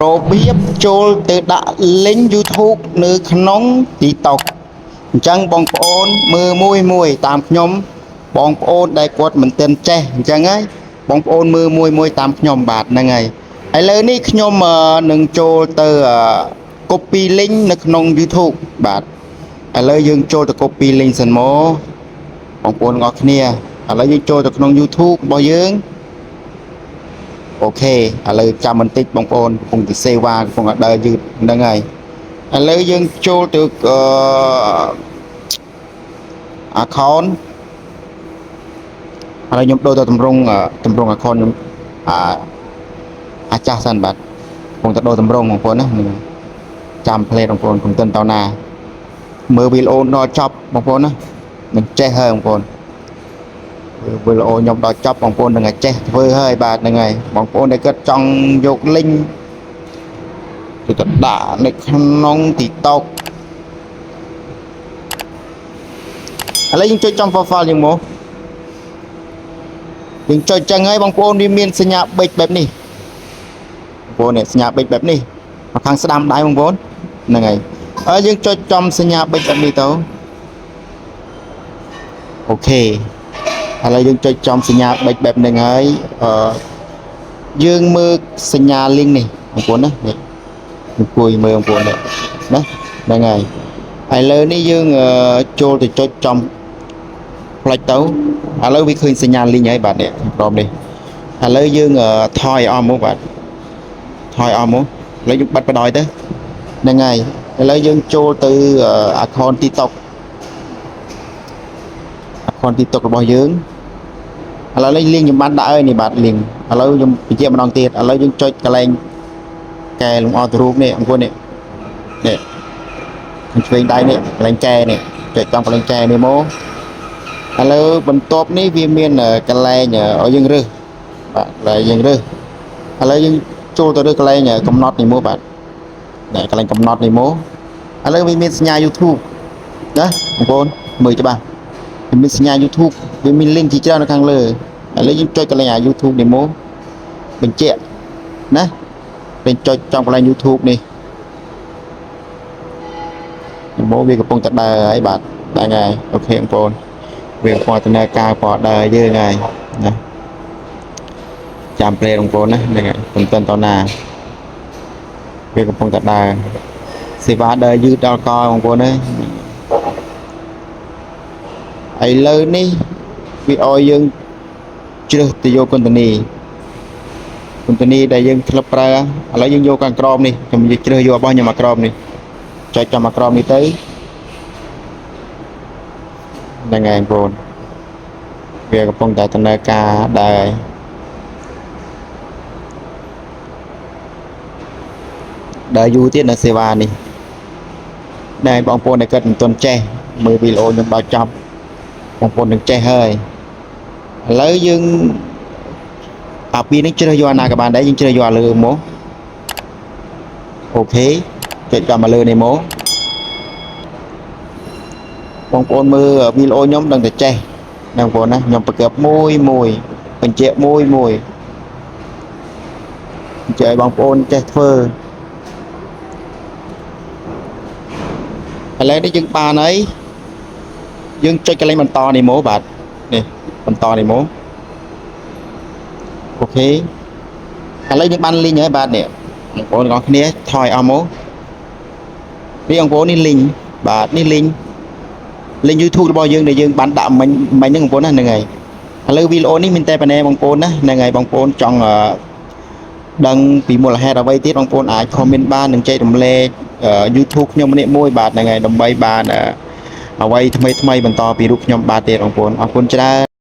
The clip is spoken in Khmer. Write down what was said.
របៀបចូលទៅដាក់ link YouTube នៅក្នុង TikTok អញ្ចឹងបងប្អូនមើលមួយមួយតាមខ្ញុំបងប្អូនដែលគាត់មិនទាន់ចេះអញ្ចឹងហើយបងប្អូនមើលមួយមួយតាមខ្ញុំបាទហ្នឹងហើយឥឡូវនេះខ្ញុំអឺនឹងចូលទៅអឺ copy link នៅក្នុង YouTube បាទឥឡូវយើងចូលទៅ copy link សិនមកបងប្អូនទាំងអស់គ្នាឥឡូវយើងចូលទៅក្នុង YouTube របស់យើង OK ឥឡូវចាំបន្តិចបងប្អូនកំពុងតែសេវាកំពុងតែដើរយឺតហ្នឹងហើយឥឡូវយើងចូលទៅអឺ account ឥឡូវខ្ញុំដូរទៅតម្រងតម្រង account ខ្ញុំអាអាចាស់សិនបាទកំពុងតែដូរតម្រងបងប្អូនណាហ្នឹងចាំផ្លេតបងប្អូនកុំទិនតណាមើលវីដេអូដល់ចប់បងប្អូនណានឹងចេះហើយបងប្អូន វីដេអូខ្ញុំដល់ចប់បងប្អូននឹងឲ្យចេះធ្វើហើយបាទហ្នឹងហើយបងប្អូនដែលគាត់ចង់យក link ទៅទៅដាក់នៅក្នុង TikTok ឥឡូវយើងចុចចំ profile យើងមកយើងចុចចឹងហើយបងប្អូនវាមានសញ្ញាបិចបែបនេះបងប្អូននេះសញ្ញាបិចបែបនេះមកខាងស្ដាំដៃបងប្អូនហ្នឹងហើយហើយយើងចុចចំសញ្ញាបិចបែបនេះទៅOK ឥឡូវយើងចុចចំសញ្ញាបិចបែបហ្នឹងហើយអឺយើងមើលសញ្ញា link នេះបងប្អូនណានេះអង្គុយមើលបងប្អូននេះណាហ្នឹងហើយឥឡូវនេះយើងអឺចូលទៅចុចចំផ្លាច់ទៅឥឡូវវាឃើញសញ្ញា link ហើយបាទនេះក្រោមនេះឥឡូវយើងអឺថយអស់មកបាទថយអស់មកឥឡូវយើងបិទបដ ாய் ទៅហ្នឹងហើយឥឡូវយើងចូលទៅ account TikTok account TikTok របស់យើង ឥឡូវនេះ link ខ្ញុំបានដាក់ហើយនេះបាទ link ឥឡូវខ្ញុំបញ្ជាក់ម្ដងទៀតឥឡូវយើងចុចកន្លែងកែលម្អទៅរូបនេះអង្គនេះនេះខាងឆ្វេងដៃនេះកន្លែងកែនេះចុចចំកន្លែងកែនេះមកឥឡូវបន្ទាប់នេះវាមានកន្លែងឲ្យយើងរើសបាទកន្លែងយើងរើសឥឡូវយើងចូលទៅរើសកន្លែងកំណត់នេះមកបាទនេះកន្លែងកំណត់នេះមកឥឡូវវាមានសញ្ញា YouTube ណាបងប្អូនមើលច្បាស់វាមានសញ្ញា YouTube វាមាន link ជាច្រើននៅខាងលើឥឡូវយើងចុចកន្លែងអា YouTube នេះមកបញ្ជាក់ណាពេលចុចចំកន្លែង YouTube នេះមកវាកំពុងតែដើរហើយបាទហ្នឹងហើយ OK បងប្អូនវាកំពុងតែដំណើរការពណ៌ដើរយើងហើយណាចាំព្រេបងប្អូនណាហ្នឹងហើយកំតិនតណាវាកំពុងតែដើរសេវាដើរយឺតដល់កបងប្អូនណាឥឡូវនេះវាឲ្យយើងជ្រើសទៅយកកុនតនីកុនតនីដែលយើងធ្លាប់ប្រើឥឡូវយើងយកខាងក្រោមនេះខ្ញុំនិយាយជ្រើសយករបស់ខ្ញុំមកក្រោមនេះចុចចំមកក្រោមនេះទៅហ្នឹងហើយបងប្អូនវាកំពុងតែដំណើរការដែរដើរយូរទៀតនៅសេវានេះដែលបងប្អូនដែលគាត់មិនទាន់ចេះមើលវីដេអូខ្ញុំដល់ចប់បងប្អូននឹងចេះហើយឥឡូវយើងអាពីរនេះជ្រើសយកអាណាក៏បានដែរយើងជ្រើសយកអាលើមក OK ចុចដល់មកលើនេះមកបងប្អូនមើលវីដេអូខ្ញុំដឹងតែចេះណាបងប្អូនណាខ្ញុំប្រកបមួយមួយបញ្ជាក់មួយមួយបញ្ជាក់ឲ្យបងប្អូនចេះធ្វើឥឡូវនេះយើងបានហើយយើងចុចកន្លែងបន្តនេះមកបាទនេះបន្តនេះមក OK ឥឡូវយើងបាន link ហើយបាទនេះបងប្អូនទាំងអស់គ្នាថយអស់មកនេះបងប្អូននេះ link បាទនេះ link link YouTube របស់យើងដែលយើងបានដាក់មិញមិញហ្នឹងបងប្អូនណាហ្នឹងហើយឥឡូវវីដេអូនេះមានតែប៉ុណ្ណេះបងប្អូនណាហ្នឹងហើយបងប្អូនចង់អឺដឹងពីមូលហេតុអ្វីទៀតបងប្អូនអាច comment បាននិងចែករំលែក YouTube ខ្ញុំម្នាក់មួយបាទហ្នឹងហើយដើម្បីបានអ្វីថ្មីថ្មីបន្តពីរូបខ្ញុំបាទទៀតបងប្អូនអរគុណច្រើន។